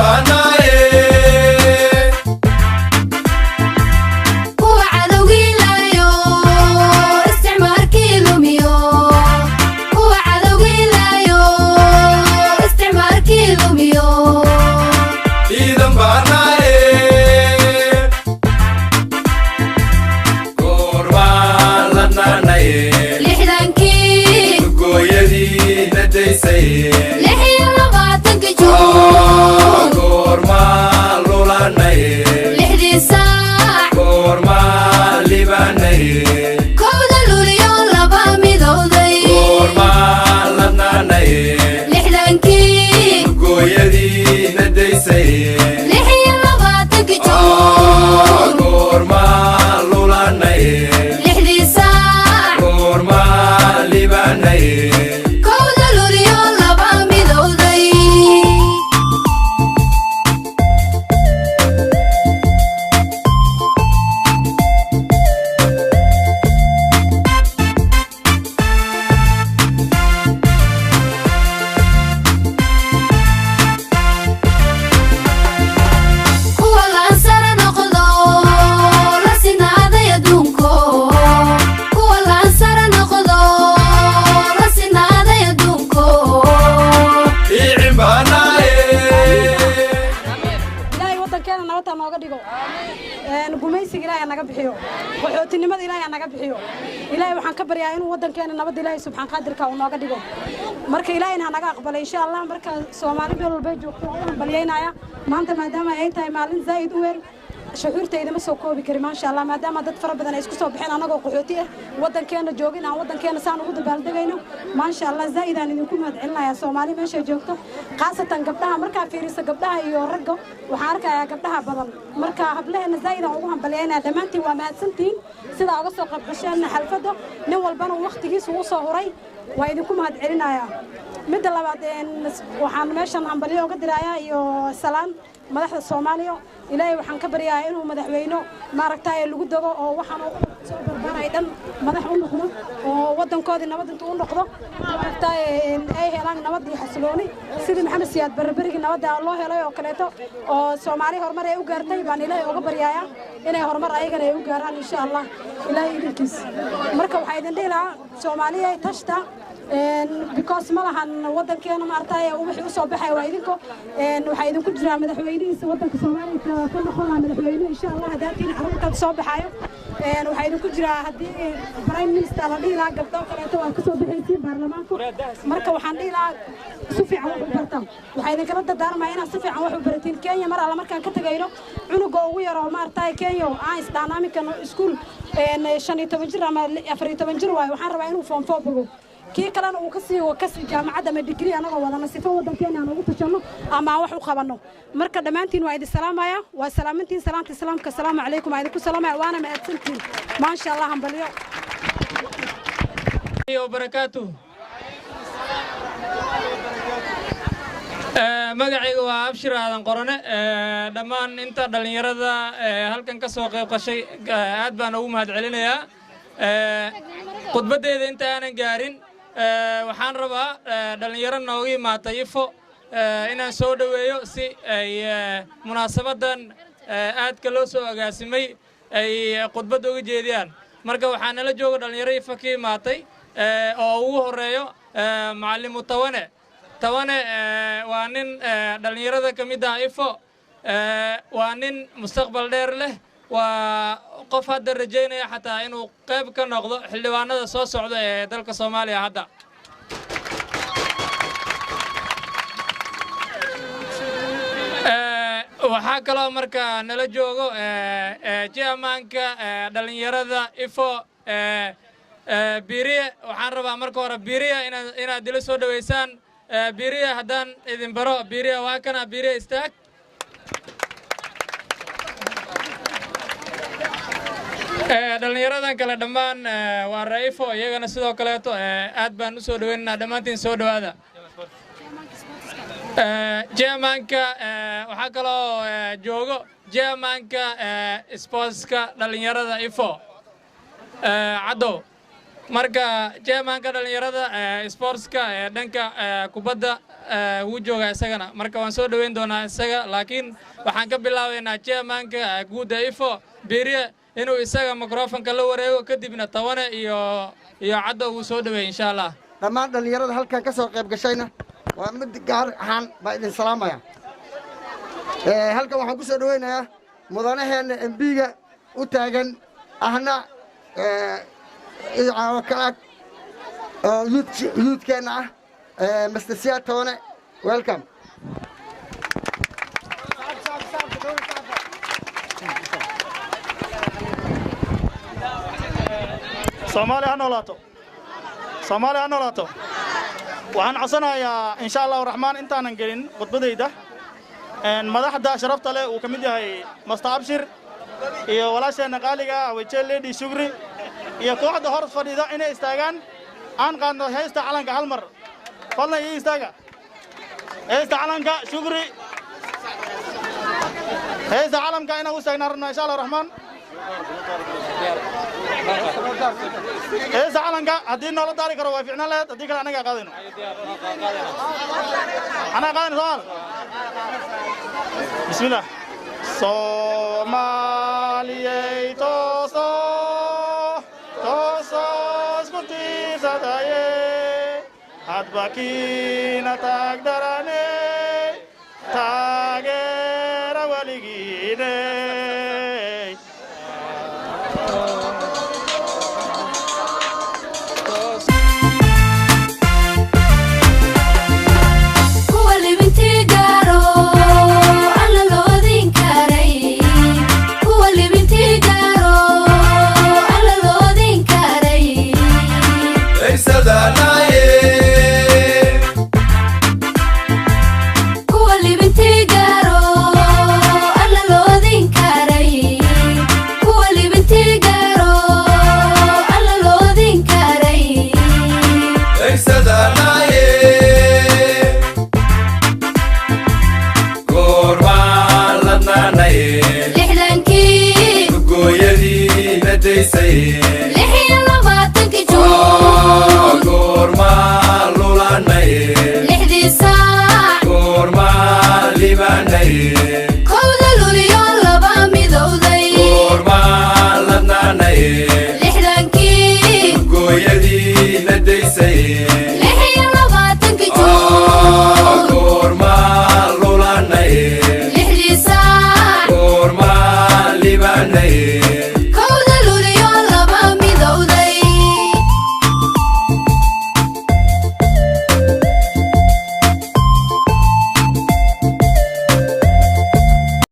Baanaye. Kuwa cadowgii laayo, isticmaarkii lumiyo. Kuwa cadowgii laayo, isticmaarkii lumiyo. Ciidan baanaye. Goormaan la naanaye? 60-kii. Gooyadii na daysaye. 26-ka Juun. Goormaan lulanaye? 6-dii saac. Goormaan libaanaye? 1-da Luuliyo laba midowday. Goormaan la naanaye? 60-kii. Gooyadii na daysaye. 26-ka Juun. Goormaan lulanaye? 6-dii saac. Goormaan libaanaye? 1-da Luuliyo laba midowday. Kuwa laansara noqdo, la sinaaday adduunko. Kuwa laansara noqdo, la sinaaday adduunko. Icin baanaye. Ilaahay waddankeena nabadta nooga dhigo. Gumaysiga Ilaahay naga bixiyo, qaxootinimada Ilaahay naga bixiyo. Ilaahay waxaan ka baryaa inuu waddankeena nabadda Ilaahay subxaan qaadirka uu nooga dhigo. Marka Ilaahayna ha naga aqbalay, insha Allah. Marka Soomaali meel walbay joogto waan u hambalyaynaya maanta, maadaama ay tahay maalin zaa'id u weyn. Shucuurtayda ma soo koobi kari, maasha Allah, maadaama dad fara badan ay isku soo baxeen, anagoo qaxooti ah waddankeena joogin, aan waddankeena saan ugu dabaaldegayno, maasha Allah. Zaa'id aan idinku mahad celinayaa, Soomaali meeshay joogto, khaasatan gabdhaha. Markaa fiiriso gabdhaha iyo ragga, waxaan arkayaa gabdhaha badan. Marka hablaheena zaa'id aan ugu hambalyaynaya. Dhammaantiin waa mahadsantihiin sidaa uga soo qayb gasheen xalfadda. Nin walbana uu wakhtigiisa u soo huray, waa idinku mahad celinayaa. Midda labaad, waxaan meeshan hambalyo uga dirayaa iyo salaan madaxda Soomaaliya. Ilaahay waxaan ka baryayaa inuu madaxweyno maaragtay lagu dago oo waxaan soo barbaaray dhan madax u noqdo, oo waddankoodii nabad intuu u noqdo, maaragtay ay helaan nabad iyo xasilooni, sidii Maxamed Siyaad Barre berigii nabadda loo helay oo kaleeto, oo Soomaali horumar ay u gaartay baan Ilaahay uga baryayaa inay horumar ayagana ay u gaaraan, insha Allah, Ilaahay idinkiis. Marka waxaa idin dhihi lahaa, Soomaaliya tashta, because ma lahan waddankeena maaragtay wixii usoo baxaya waa idinko. Waxaa idinku jiraa madaxweynihiisa waddanka Soomaaliya ka noqon lahaa madaxweyne, insha Allah, hadaatiin carruurtaad soo baxayo. Waxaa idinku jiraa haddii prime minister la dhihi lahaa, gabdho kaleeto waa kasoo baxaysiin baarlamaanku. Marka waxaan dhihi lahaa, si fiican wax u barta. Waxaa idinkala dardaarmaya inaad si fiican wax u baratiin. Kenya mar alla markaan ka tagayno, cunuga ugu yaroo maaragtay Kenya aan isdhaana aminkan iskuul 15 jir ama 14 jir waayo, waxaan rabaa inuu form 4 bogo, kii kalena uu kasii kasii jaamacadda ama degree, anagoo wadana sifo waddankeena aan ugu tashanno ama aan wax u qabanno. Marka dhammaantiin waa idin salaamaya, waa salaamantiin, salaamta islaamka, asalaamu calaykum, waa idinku salaamaya, waana mahadsantiin, maasha Allah, hambalyo. Wabarakaatuh. Magacayga waa Abshir Aadan Qorane. Dhammaan inta dhallinyarada halkan ka soo qayb qashay aad baan ugu mahad celinayaa. Khudbaddeeda inta aanan gaarin, waxaan rabaa dhallinyaro nooga imaatay Ifo inaan soo dhoweeyo, si ay munaasabaddan aadka loo soo agaasimay ay khudbad uga jeediyaan. Marka waxaa nala jooga dhallinyaro Ifo ka imaatay oo ugu horreeyo Macallimu Tawane. Tawane waa nin dhallinyarada ka mid ah Ifo, waa nin mustaqbal dheer leh, waa qof hadda rajaynaya xataa inuu qayb ka noqdo xildhibaanada soo socda ee dalka Soomaaliya hadda. Waxaa kaloo marka nala joogo chairmanka dhallinyarada Ifo, Biriye. Waxaan rabaa marka hore Biriye inaad ila soo dhoweysaan. Biriye haddaan idin baro, Biriye waa kana. Biriye, istaag. Dhallinyaradan kale dhammaan waa Raifo iyagana sidoo kaleeto aad baan u soo dhoweynaynaa. Dhammaantiin soo dhowaada. Chairmanka waxaa kaloo joogo chairmanka sportska dhallinyarada Ifo, Caddow. Marka chairmanka dhallinyarada sportska ee dhanka kubadda wuu joogaa isagana, marka waan soo dhoweyn doonaa isaga, laakiin waxaan ka bilaabaynaa chairmanka guudda Ifo Biiriye inuu isaga microfonka la wareego, kadibna Tawane iyo Caddo uu soo dhoweey, insha Allah. Dhammaan dhallinyarada halkan ka soo qayb gashayna waa mid gaar ahaan baa idin salaamaya. Halkan waxaan ku soo dhoweynayaa mudanaheenna MP-ga u taagan ahna caawo kalaag oo youthkeenna ah, Mr. Siyaad Tawane. Welcome. Soomaaliya ha noolaato! Soomaaliya ha noolaato! Waxaan codsanayaa, insha Allahu Raxmaan, intaanan gelin khudbadayda, madaxda sharafta leh uu ka mid yahay Master Abshir iyo walaasheenna qaaliga Wajel Lady Shugri iyo kooxda hor fadhida inay istaagaan, aan qaadno heesta calanka hal mar. Fadlan ii istaaga. Heesta calanka, Shugri, heesta calamka inaan u istaagnaa rabnaa, insha Allahu Raxmaan. Heesta calanka haddii noola daari karo waa ficnaan lahayd, haddii kale annagaa qaadayno, anaa qaadayno. Soomaal, bismillah. Soomaaliyey, tooso tooso, isku tiirsadaye, hadba kiina taag daraney, taageera weligiine.